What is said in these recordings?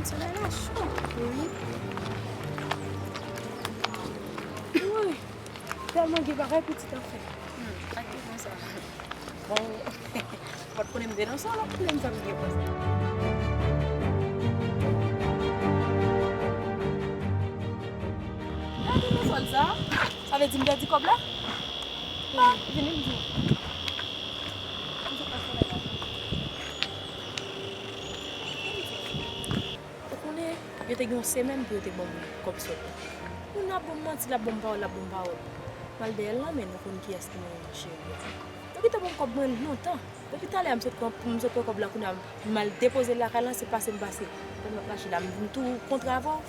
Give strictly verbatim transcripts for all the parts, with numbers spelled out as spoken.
Solèy la cho. Wi. Wi. Tèlman gen bagay pitit ap fè. Hmm, pa gen konsa. Bon, m pa t konnen m te nan sa, m ap konnen sa m gen konsa. Gade nan zòn sa, sa vle di m pèdi kòb la? Ah, vini m di w. M sot nan solèy la. Ou konnen, yo te gen yon semèn pou yo te ban m kòb sòt la. Moun nan ap ban m manti, l ap ban m pawòl, l ap ban m pawòl. M al dèyè l nan men l, ou konn kiyès ki nan cheri a. Yo gentan ban m kòb mwen lontan. Depi talè a m sot pran, m sot pran kòb la, kounye a m al depoze l lakay la, se pase m pase. Pandan m ap mache la, m vin tou kontre avè w.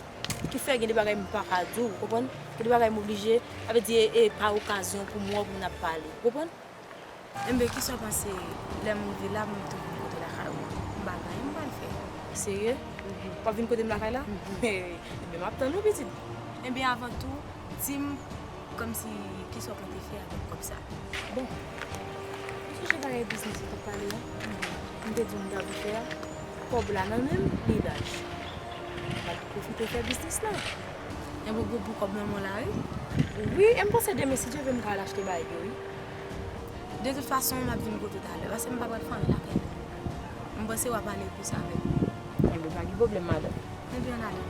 Ki fè gen de bagay m pa ka di w, ou konprann? Gen de bagay m oblije, sa vle di e, e pa okazyon pou m wè w pou n ap pale, ou konprann? Enben, kisa w panse lè m rive la, m tou vin kote lakay ou? M pa gen anyen m pral fè. Serye? Mhm. W ap vin kote m lakay la? Mhm. Enben, m ap tann ou, pitit. Enben, avan tou, di m kòmsi kisa w konte fè avèk kòb sa? Bon, m sonje bagay biznis ou t ap pale a. Mhm. M te di w m ta vle fè a. Kòb la nan men m, li laj. M ap pwofite fè biznis la. Enben, w gen pou kòb nan men w la, wi. Wi, e m panse demen, si Dye vle, m ka al achte bagay yo, wi. De tout fason, m ap vin kote w talè, paske m pa pral fè anyen lakay la. M panse w ap ale plis avè m. Enben, pa gen pwoblèm, madanm. Enben, ann ale.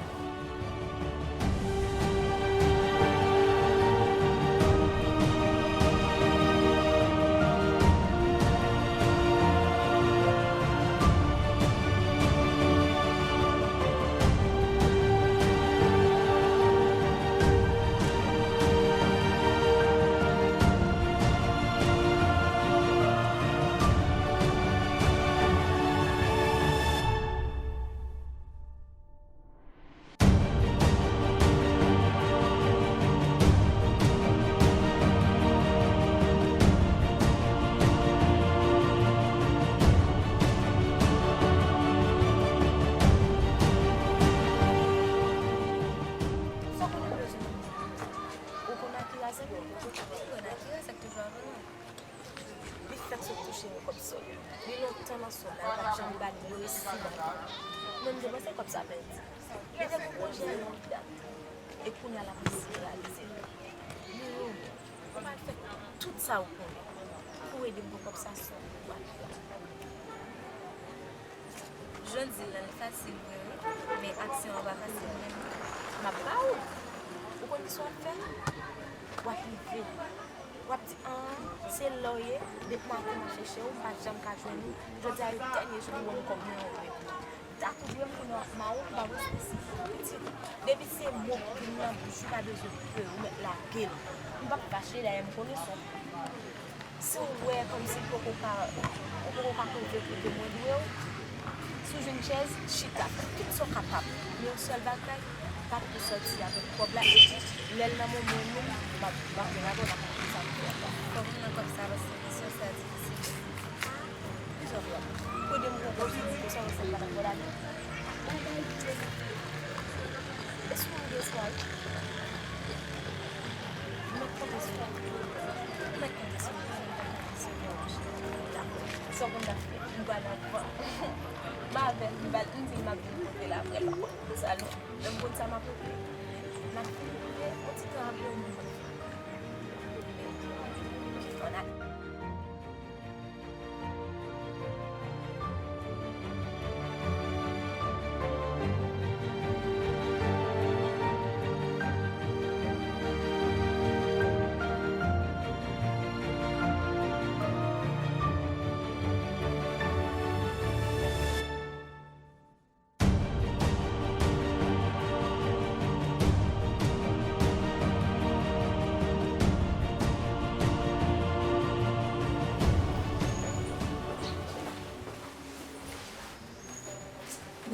Sa w konnen m bezwen nan mwen? Ou konn Akira sèk? Ou konn Akira sèk toujou avè mwen? Li fèk sot touche yon kòb sòt. Li lontan nan sòt la, li pa t janm ba li, li resi ba li. Mwen, m te panse kòb sa pèdi. Li te gon pwojè longue date. E kounye a l ap reyalize l. Li rele m. Ou pral fè tout sa ou konnen pou ede m pou kòb sa sòti pou Akira. Jan w di l lan, li fasil vre wi, men aksyon an pa fasil menm. M ap ba ou. Ou konn kisa w ap fè? W ap rive. W ap di, an, se la w ye, depi maten m ap chèche w, m pa janm ka jwenn ou. Jodi a, e dènye jou m wè w kòm mwen wè w. Dat ou dwe m kounye a w ap mawon, m pa responsible. Pitit, depi se mo k vin nan bouch ou, pa bezwen pè, ou mèt lage l. M p ap fache, dayè m konnen sa w ap fè. Si w wè kòmsi l poko ka, ou poko ka konvenk li ke mwen dwe w, si w jwenn chèz, chita, fè tout sa w kapab. Men yon sèl bagay, pa tou sòti avèk kòb la, epi lè l nan men w, mwen menm, m ap, m ap gen rapò, n ap konn sa pou fè. Fòk m nan kòb sa, paske misyon sa difisil. Kisa w fè? Kote m pran kòb sou moun konsa, konsa, m pa t ap pran lajan. E si w gen espwa wi. Mwen konte sou ou. Mwen konte sou ou. Sa w konn ta fè? M pral anvan. M avè l, m ba l, m di l m ap vin kote l apre l. Sa nou, menm konn sa m ap regle. N ap fin regle, yon ti tan apre, ou menm. Ann ale.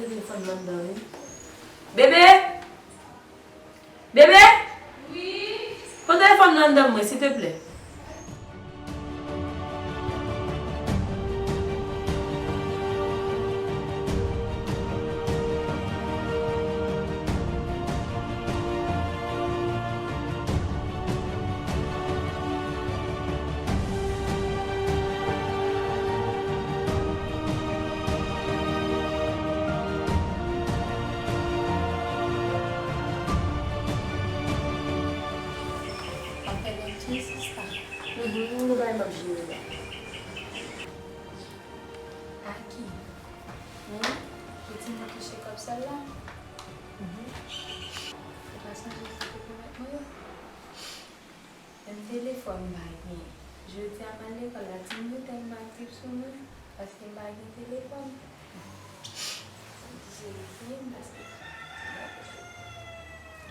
Gen telefòn nan anndan wi. Bebe! Bebe! Wi? Pran telefòn nan anndan mwen, silteplè. Yon bagay m ap jere la. Aki. Hmm? Ou di m touche kòb sòl la? Mhm. Ou pa sonje sa te pwomèt mwen yo? Menm telefòn m pa gen. Jodi a m al lekòl la, ti minitè m pa trip sou mwen, paske m pa gen telefòn. M oblije retire m paske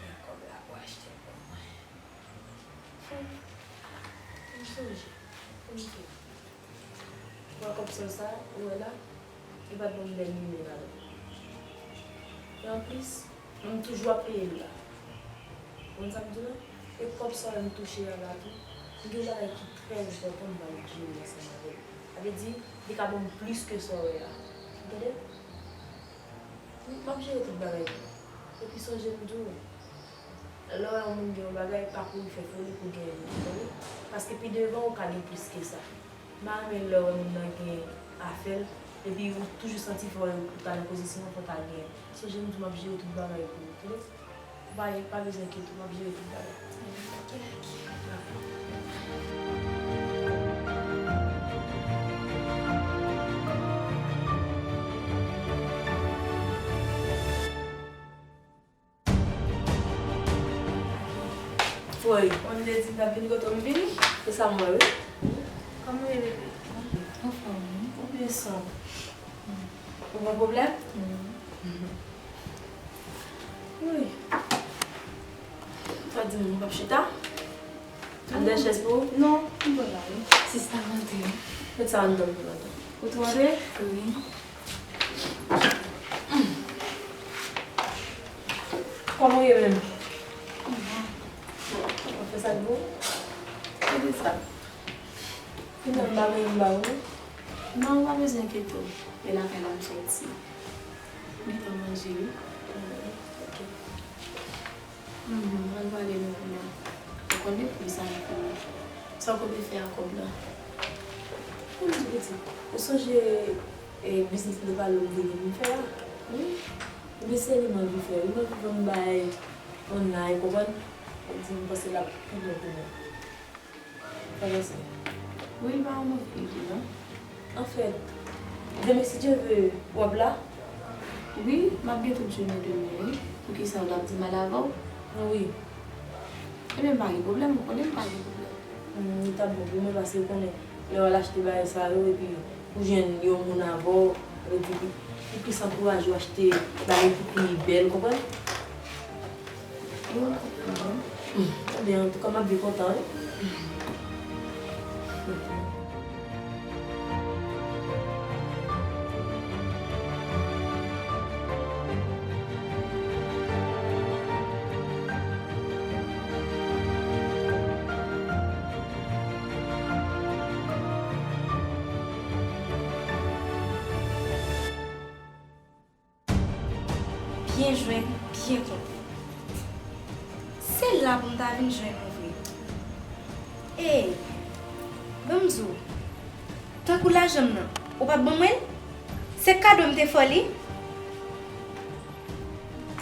gen kòb la pou achte pou mwen. M sonje pou m te. Ou wè kòb sòl sa, ou wè la, li pa t ban m bèl limyè ladan. E anplis, m toujou ap peye l la. Ou konn sa m di w la? E kòb sa w wè m touche a la tou, m gen yon bagay ki trè enpòtan m pral jere ansanm avè l. Sa vle di, li ka ban m plis ke sa w wè a. Ou tande? M ap jere tout bagay pou ou. Epi sonje m di w, lè w wè yon moun gen yon bagay, pa kouri fè foli pou genyen l, ou tande? Paske pi devan, ou ka gen plis ke sa. M pa renmen lè w wè moun nan gen afè l, epi ou toujou santi fò ou ta nan pozisyon an, fò w ta genyen l. Sonje m di w m ap jere tout bagay pou ou, tande? Ou pa, pa bezwen enkyete w, m ap jere tout bagay. Ok, ok. Dakò. Woy, ou te di m t ap vini kote w, m vini. Se sa m wè, wi. Kòman w ye, bebe? Anfòm, wi. Ou byen sanble. Ou gen pwoblèm? Wi. Sa di m ou p ap chita? Anndan chèz pou ou? Non, m bon la, wi. Sista, rantre. Met sa anndan pou m, anndan. Ou tou rantre? Wi. Kòman w ye menm? Ou fè sa k bon? Gade sa. Finalman, m pa gen anyen m ba ou, non? Non, ou pa bezwen enkyete w. Men lakay la m soti. M gentan manje, wi. Ok. Mhm, ann pale nou kounye a. Ou konnen pri sa m pou ou. Sa w konte fè ak kòb la? Kòm di pitit, ou sonje, e, biznis de palo m te gen pou m fè a? Wi. Ebyen, se li m anvi fè, wi. M anvi vann bagay online, konprann? Mwen di, m panse l ap pi bon pou mwen. Sa panse? Wi, li pa yon move ide, non. Anfèt, demen, si Dye ve, w ap la? Wi, m ap gen tout jounen demen, wi. Poukisa w t ap di m al avè w? Wi. Ebyen, m pa gen pwoblèm, ou konnen m pa gen pwoblèm. Hmm, li t ap bon pou mwen, paske ou konnen, lè w al achte bagay sa yo, epi ou jwenn yon moun avè w, sa vle di, li, li plis ankouraje w achte bagay ki pi bèl, konprann? Wi, m konprann. Ebyen, antouka, m ap byen kontan, wi. Byen jwenn, byen konprann. Se la pou m ta vin jwenn ou vre. Ey, ban m di w, tankou lajan m nan, ou p ap ban mwen l? Se kado m te fè w li.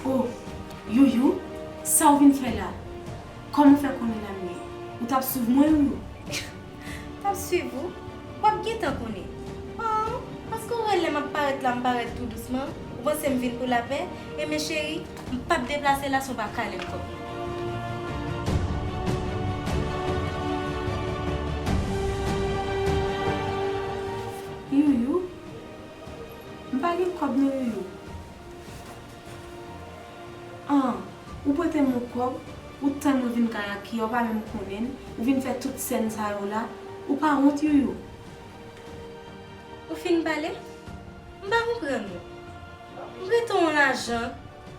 O, Youyou, sa w vin fè la? Kòman w fè konnen la m ye? Ou t ap swiv mwen, Youyou? T ap swiv ou? W ap gentan konnen. Oh, paske w wè lè m ap parèt la, m parèt tou dousman. Ou panse m vin pou lapè? Ebyen cheri, m p ap deplase la si w pa kale m kòb mwen. Youyou? M pa gen kòb non, Youyou. An, ou prete m yon kòb, ou tann mwen vin kay Aki a, ou pa menm konnen l, ou vin fè tout sèn sa yo la, ou pa wont, Youyou? Ou fin pale? M pa konprann ou. M prete w yon lajan,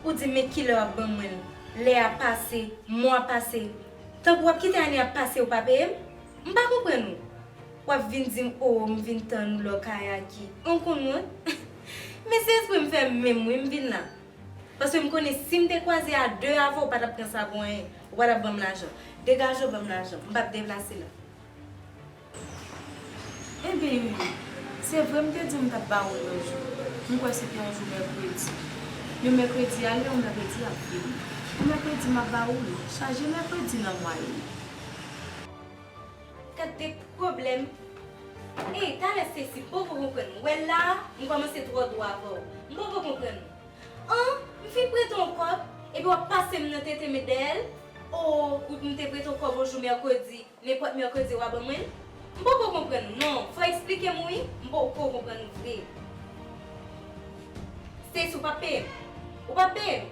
ou di m men kilè w ap ban mwen l, lè a pase, mwa pase, tankou w ap kite ane ap pase, ou pa peye m? M pa konprann ou. W ap vin di m, o, m vin tann ou lè w kay Aki. An w konn wont? Men se espre m fè menm wi m vin la. Paske m konnen si m te kwaze a de avè w, ou pa t ap pran sa pou anyen. Ou pa t ap ban m lajan. Degaje w ban m lajan. M p ap deplase la. Enben, Youyou, se vre m te di w m t ap ba ou l yon jou. M kwè se te yon jou mèkredi. Men mèkredi ale, yon mèkredi ap vini. Yon mèkredi m ap ba ou l. Chaje mèkredi nan mwa yo. Gad de pwoblèm. Ey, talè Stacy, m poko konprann ou. Wè la, m kòmanse twò dou avè w. M poko konprann ou. An, m fin prete w yon kòb, epi w ap pase m nan tete met dèyè l. O, ou m te prete w kòb yon jou mèkredi, nenpòt mèkredi w a ban mwen l? M poko konprann ou, non. Fò w eksplike m wi, m poko konprann ou vre. Stacy, ou p ap peye m? Ou p ap peye m?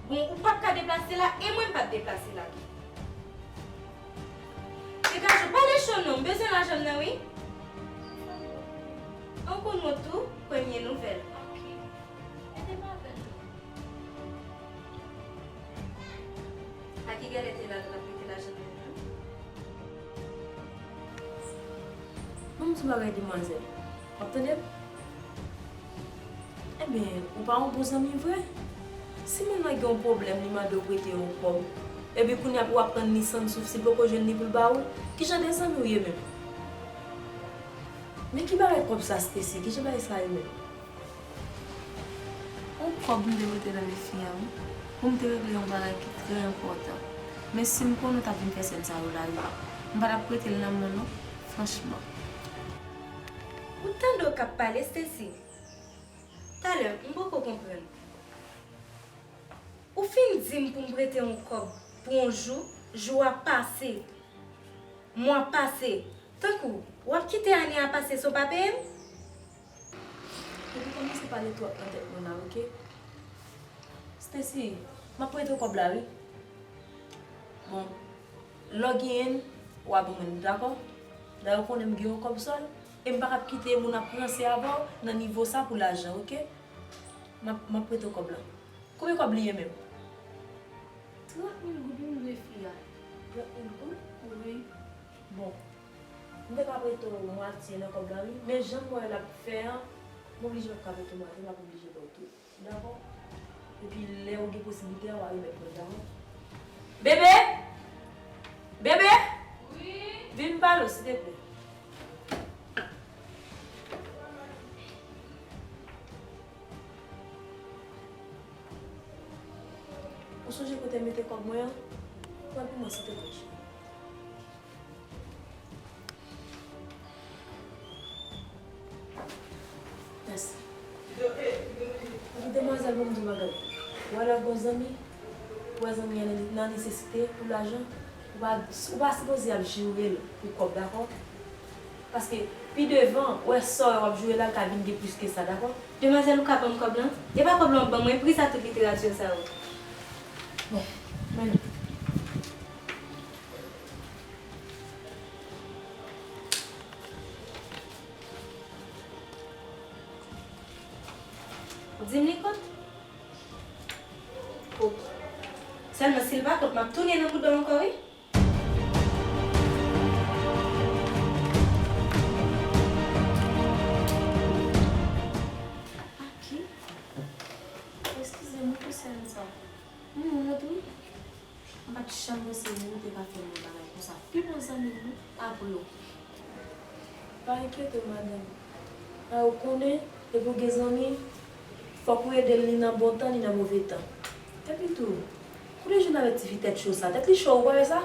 Bon, ou p ap ka deplase la, e mwen m p ap deplase la tou. Degaje w, pale cho non, m bezwen lajan m nan wi. An konn wont tou, premye nouvèl. Ok. Ede m avè l. A ki gèlè te la, l ap mete lajan nan men mwen? Ban m di w bagay, demwazèl. W ap tande m? Ebyen, ou pa yon bon zanmi vre. Si moun nan gen yon pwoblèm, li mande w prete yon kòb, epi kounye a pou w ap tann li sann souf, si l poko jwenn li pou l ba ou, kijan de zanmi w ye menm? Men ki bagay kòb sa, Stacy? Kijan bagay sa ye menm? Yon kòb m te prete nan men fi a wi, pou m te regle yon bagay ki trè enpòtan. Men si m konnen w t ap vin fè sèn sa yo la wi, m pa t ap prete l nan men w non, franchman. Ou tande w k ap pale, Stacy? Talè, m poko konprann. Ou fin di m pou m prete yon kòb pou yon jou, jou a pase, mwa pase. Tankou, w ap kite ane a pase san w pa peye m? Epi kòmanse pale twòp nan tèt mwen la, oke? Stacy, m ap prete w kòb la, wi. Bon, lè w genyen l, w a ban mwen l, dakò? Dayè, ou konnen m gen yon kòb sòl, e m pa t ap kite moun ap ranse avè w nan nivo sa pou lajan, oke? M ap, m ap prete w kòb la. Konbyen kòb li ye menm? Trant mil goud wi m dwe fi a. Trant mil goud? Wi. Bon, m te ka prete w mwatye nan kòb la wi, men jan m wè l ap fè an, m oblije p ap ka prete w mwatye, m ap oblije ba w tout. Dakò? Epi lè w gen posiblite a, w a remèt mwen l, dakò? Bebe! Bebe! Wi? Vin m pale w, silteplè. Ou sonje kote m mete kòb mwen an? Pran pou mwen, silteplè, cheri. Mèsi. Epi demwazèl, ban m di w bagay. Ou wè lè w gen yon zanmi, ou wè zanmi an nan, nan nesesite pou lajan, ou pa, ou pa sipoze ap joure l pou kòb, dakò? Paske pi devan, ou wè sa w ap joure la, l ka vin gen plis ke sa, dakò? Demwazèl, ou ka ban m kòb lan? E pa kòb lan w ap ban mwen, pri sa tout literati sa yo. Bon, men non. Di m li kont? O. Sèlman si l pa kont, m ap tounen nan bouda w ankò, wi. Aki? Eskize m pou sèn sa. M wont, wi. M pa t janm panse moun te ka fè m yon bagay konsa. Pi bon zanmi m wi, apre w. Pa enkyete w, madanm. Sa ou konnen, depi w gen zanmi, fòk ou ede l ni nan bon tan, ni nan move tan. Epi tou, kote w jwenn avèk ti fi tèt cho sa? Tèt li cho, ou pa wè sa?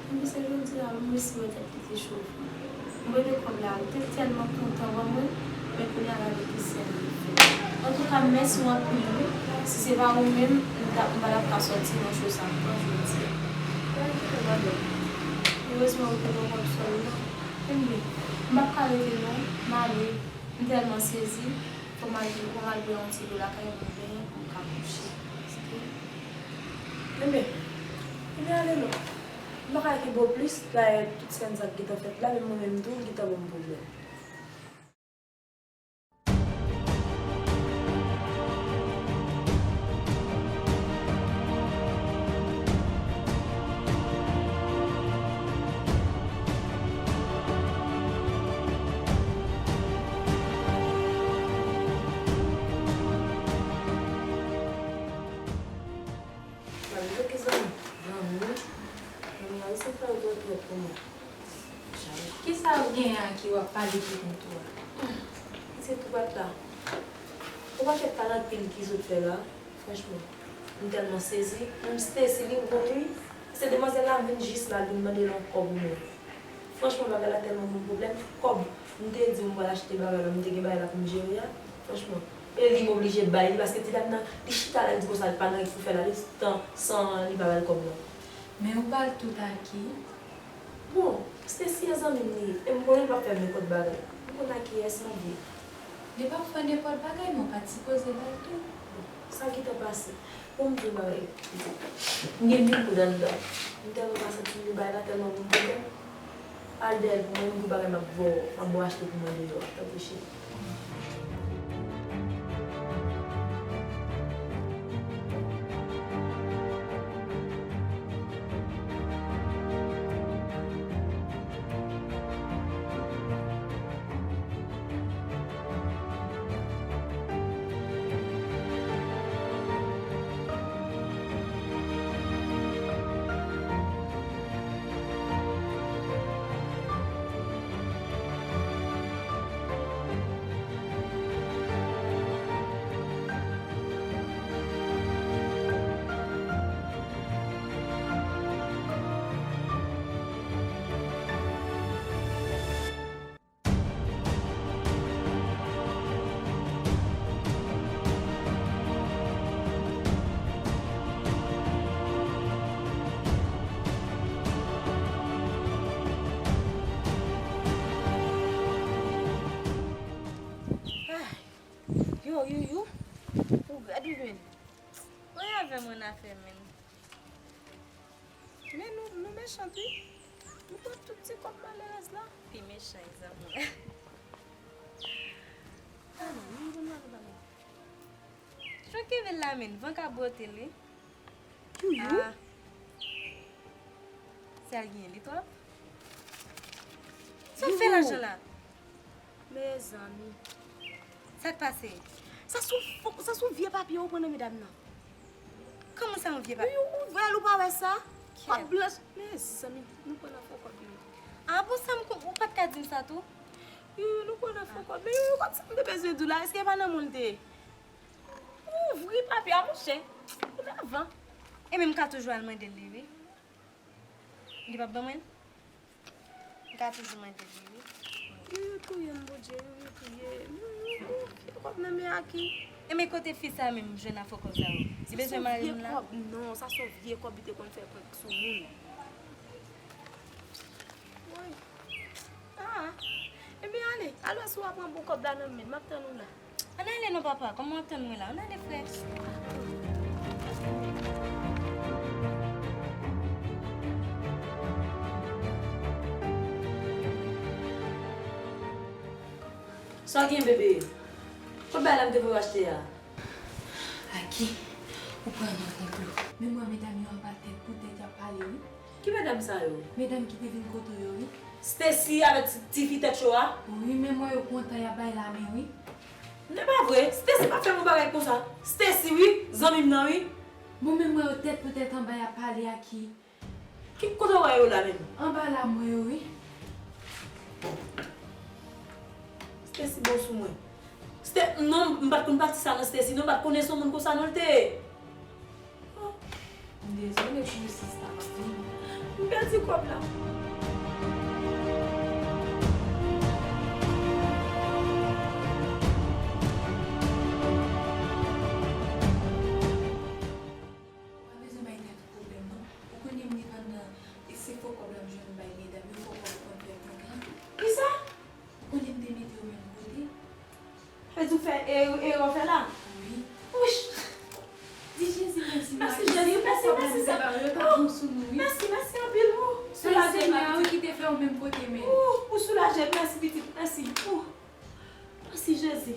Epi se jodi a wi m resi wè tèt li te cho vre. M rele kòb la, li te tèlman kontan wè mwen, men kounye a gade ki sèn li fè. Antouka, mèsi w anpil wi. Si se pa ou menm, m ta, m pa t ap ka sòti nan cho sa tan jodi a. Pa enkyete w, madanm. Erezman ou te gen kòb sòl lan. Ebyen, m p ap ka rete non, m ale. M tèlman sezi, fò m al, fò m al bwè yon ti dlo lakay mwen, benyen pou m ka kouche. Enben, enben ale non. M pa ka kenbe w plis, dayè tout sèn sa k gentan fèt la, menm mwen menm tou, l gentan ban m pwoblèm. Mwen menm ki zanmi, zanmi, zanmi a wi se fè yo twò twòp pou mwen. Kisa w genyen a ki w ap pale pou kont ou a? Se tou bat la. Ou pa kèt pa anpil ki sot fè la, franchman. M tèlman sezi. Menm Stacy, li bon wi. Se demwazèl la vin jis la, li vin mande l yon kòb ou menm. Franchman, bagay la tèlman ban m pwoblèm. Kòb, m te di w m pral achte bagay la, m te gen bagay la pou m jere a. Franchman. E li m oblije bay li, paske ti dam nan, li chita la, li di konsa, li pa gen anyen pou fè la, li tan, san li pa bay l kòb la. Men ou ba l tout a ki? Bon, Stacy e zanmi m li ye, e m konnen l p ap fè m nenpòt bagay. M konn a kiyès m ap viv. Li p ap fè w nenpòt bagay, men w pa t sipoze ba l tou. Sa gentan pase. Bon, m di w bagay, pitit. M gen mil goud anndan. M tèlman pa santi m, bagay la tèlman vin pwoblèm. Al dèyè l pou mwen, m di w bagay m ap ba w, m ap ba w achte pou mwen deyò a, tanpri cheri. Ay, yo, yo, yo. Ou gade, men. Mwen avè mwen afè, men. Men nou, nou mechan wi. Nou pran tout ti kòb malerèz la. Pi mechan egzanp mwen. Ah non, nou vin nan nou bagay. Jan keve l la menm, van ka bwote l wi. Youyou. Ah. Sa l genyen, li twòp? Sa l fè lajan la? Mezanmi. Sa k pase? Sa sou fo, sa sou vye papye ou pran nan men dam nan. Kòman sa yon vye papye? Youyou, ouvè l, ou pa wè sa? Kòb blanch. Mezanmi, nou pran nan fo kòb youyou. Ah bon, sa m kon, ou pa t ka di m sa tou? Youyou, nou pran nan fo kòb. Men youyou, kòb sa m te bezwen di w la, èske e pa nan men w l te ye? Ouvri papye a, monchè. Ou nan van. E men m ka toujou al mande l li, wi. Li p ap ban mwen l? M ka toujou mande l li, wi. Youyou touye m, Bondye, youyou touye m. Youyou, ou vye kòb nan men Aki. E men kote fi sa menm jwenn afè kòb sa yo? Li bezwen mari m la? Sa se yon vye kòb, non, sa se yon vye kòb li te konn fè prank sou moun. Woy. Ah. Ebyen, ale. Al wè si w a pran bon kòb la nan men l. M ap tann ou la. Ann ale non, papa. Kòman w ap tann mwen la? Ann ale, frè. Sa w gen, bebe? Kot bagay la m te voye w achte a? Aki, ou pran nan konplo. Memwa medam yo anba tèt pou tèt y ap pale, wi. Ki medam sa yo? Medam ki te vin kote w yo, wi. Stacy avèk ti, ti fi tèt cho a? Wi, memwa yo kontan y ap bay lamen, wi. Nèpa vre, Stacy pa fè m yon bagay konsa. Stacy, wi, zanmi m nan, wi. Bon, memwa yo tèt pou tèt anba y ap pale, Aki. Ki kote w wè yo la menm? Anba la m wè yo, wi. Stacy bon sou mwen. Ste-, non, m pa t konn pati sa non, Stacy, non, m pa t konnen se yon moun konsa non l te ye. Oh, m dezole pou sista m ap vini. M pèdi kòb la. Ou pa bezwen bay tèt ou pwoblèm, non. Ou konnen m depann nan, e se fo kòb la m jwenn bay medam yo, fo kòb konn fè kontan. Kisa? Ou konnen m te mete yo menm kote? Sa vle di w fè e-, erè w fè la? Wi. Wouch! Di Jezi mèsi, mèsi Jezi, mèsi, mèsi. Mèsi, mèsi anpil, ou soulaje m. Ou, ou soulaje m, mèsi pitit, mèsi. Ou. Mèsi Jezi.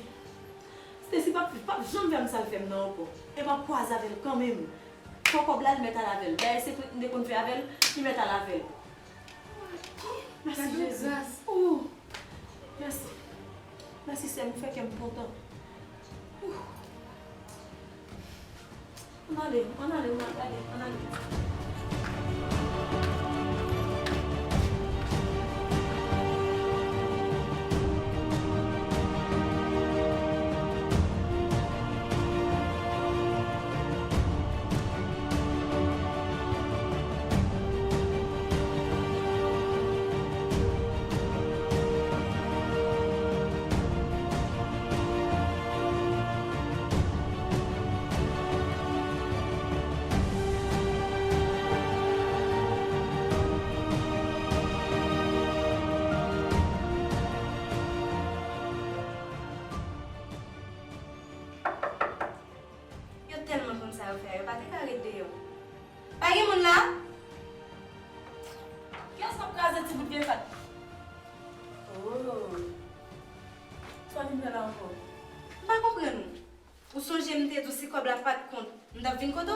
Stacy p ap, p ap janm fè m sa l fè m nan ankò. E m ap kwaze avè l kanmenm. Fò kòb la, li mèt al avè l. Dayè, sekrè m te konn fè avè l, li mèt al avè l. Mèsi Jezi. Oh, mèsi. Mèsi sè m, ou fè kè m kontan. Ouh. Ann ale, ann ale, ann ale, ann ale. Yo pa te ka ret deyò. Pa gen moun la? Kiyès k ap kraze ti bout vye fèt? Oh. Sa w vin fè la ankò? M pa konprann ou. Ou sonje m te di w si kòb la pa t kont, m t ap vin kote w?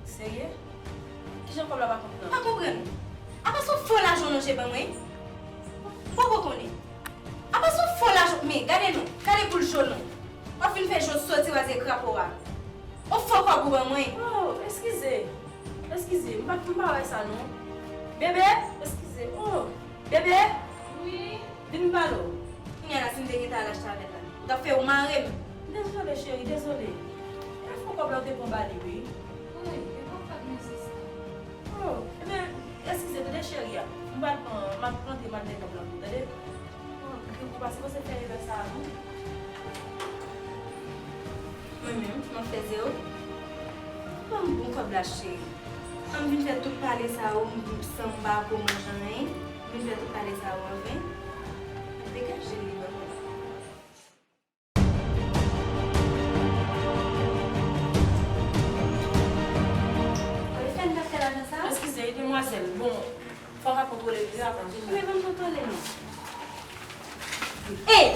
Serye? Kijan kòb la pa kont nan? M pa konprann ou. Apa se yon fo lajan w lonje ban mwen? M poko konnen. Apa se yon fo lajan, men gade non, gade boul jòn ou. W ap vin fè jòn soti waze krapo a. On fo kòb ou ban mwen. Oh, eskize. Eskize, m pa, m pa wè sa non. Bebe, eskize. Oh, bebe. Wi. Vin m pale w. Kounye a la, si m te gentan al achte avè l la, ou t ap fè ou mare m. Dezole, cheri, dezole. E fo kòb la ou te pran ba li, wi. Wi, e pa fòt mwen, sista. Oh, ebyen, eskize, tande cheri a. M pral pran, m ap rantre, m al bay kòb la pou ou, tande? Oh, ou pa sipoze fè erè sa a, non. Mwen menm, m ap fè zewo. Ban m bon kòb la, cheri. An m vin fè tout pale sa yo, m, m, san m pa ko manje anyen. M vin fè tout pale sa yo anven. Degaje li ban mwen. Boyfriend k ap fè lajan sa? Eskize, demwazèl. Bon, fò w ka kontwole li avan vini. Men ban m kontwole non. Ey!